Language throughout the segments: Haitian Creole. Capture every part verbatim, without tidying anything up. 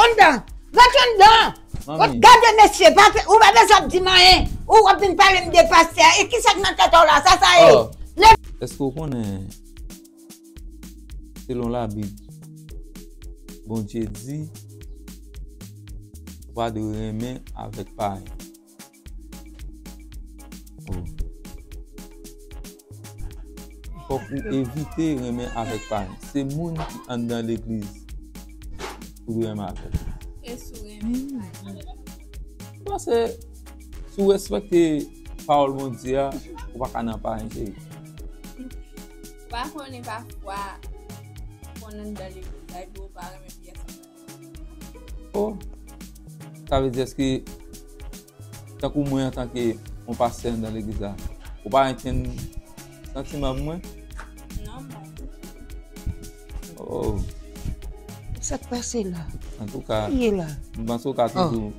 Anndan. Rantre anndan. Mami. Gade mesye, pa fè, ou pa bezwen ap di m anyen. Ou ap vin pale m de pastè. E kisa k nan tèt ou la? Sa sa ye? Oh. Lè Èske w konnen, selon Labib, Bondye di, ou pa dwe renmen avèk payen? Oh. Fòk ou evite renmen avèk payen. Se moun ki anndan legliz ou dwe renmen avèk. E si w renmen payen? Paske si w respekte pawòl Bondye a, ou pa ka nan payen, cheri. Ou pa konnen pafwa, ou konn anndan legliz la, epi ou pa renmen pyès moun. Oh, sa vle di èske, tankou mwen antanke yon pastè anndan legliz la, ou pa entèn santiman pou mwen? Non, mwen. Oh. Sa k pase la? Antouka, m panse w ka toujou.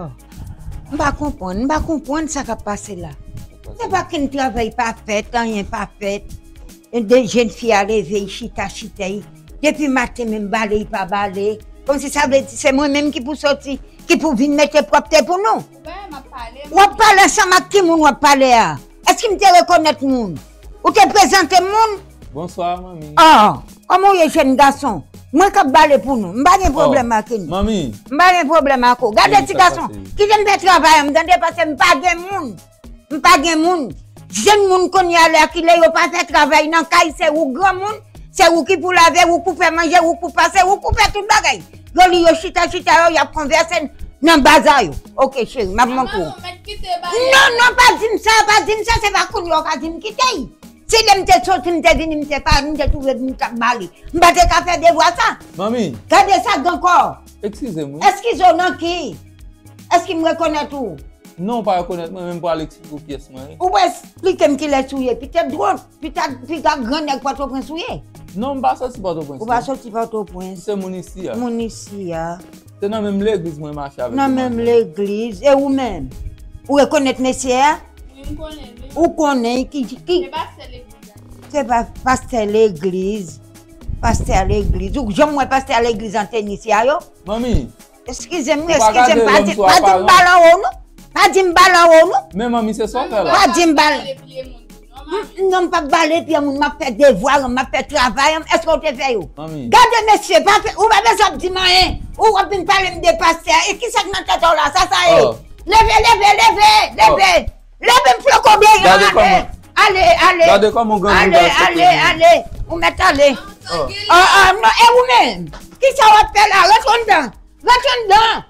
Oh. M pa konprann, m pa konprann sa k ap pase la. Se pa kenn travay pa fèt, anyen pa fèt. De jèn fi a leve, y chita, chita, y, depi maten menm bale, y pa bale. Kòmsi sa vle di se mwen menm ki pou soti, ki pou vin mete pwòpte pou nou. Ou pa wè m ap pale, w ap pale ansanm ak ki moun w ap pale a? Èske m te rekonèt moun? Ou te prezante m moun? Bonswa, manmi. Ah, kòman w ye, jèn gason? Mwen k ap bale pou nou. M pa gen pwoblèm ak nou. Manmi. M pa gen pwoblèm ak ou. Gade ti gason, kite m fè travay an m, tande, paske m pa gen moun. M pa gen moun. Jèn moun kounye a, lè kilè yo pa fè travay nan kay, se ou granmoun, se ou ki pou lave, ou pou fè manje, ou pou pase, ou pou fè tout bagay. Yo li yo chita, chita yo, y ap konvèse nan baza yo. Oke, cheri, m ap manke w. Non, non, pa di m sa, pa di m sa, se pa kounye a w ka di m kite. Si lè m te soti, m te vini, m te pa, m te twouve m t ap bale. M pa te ka fè devwa sa. Manmi. Gade sa gankò. Eskize m, wi. Eskize w nan ki? Èske m rekonèt ou? Non, ou pa rekonèt mwen, men m pral eksplike w kiyès mwen ye. Ou pral eksplike m kilès ou ye. Pitèt dwòl, pitèt piga grannèg Pòtoprens ou ye. Non, m pa soti Pòtoprens, non. Ou pa soti Pòtoprens. Se moun isi a. Moun isi a. Se nan menm legliz mwen mache avèk demoiselle. Nan menm legliz. E ou menm? Ou rekonèt mesye a? Wi, m konnen l, wi. Ou konnen ki, ki? Se pastè legliz la. Se pa pastè legliz. Pastè legliz. Ou janm wè pastè legliz an tenis a yo? Manmi. Eskize m, eskize m, pa di, pa di m bale anwo w non. Pa di m bale anwo w non. Men manmi, se sa w fè la. Pa di m bale. Non, m p ap bale pye moun, m ap fè devwa m, m ap fè travay m. Èske w te fè yo? Gade mesye, pa fè, ou pa bezwen ap di m anyen. Ou ap vin pale m de pastè. E kisa k nan tèt ou la? Sa sa ye? Leve, leve, leve, leve. Leve m floko byen ale. Ale, ale. Gade kòman w grangou. Ale, ale, ale. Ou mèt ale. Oh, oh, non, e ou menm? Kisa w ap fè la? Rantre anndan. Rantre anndan.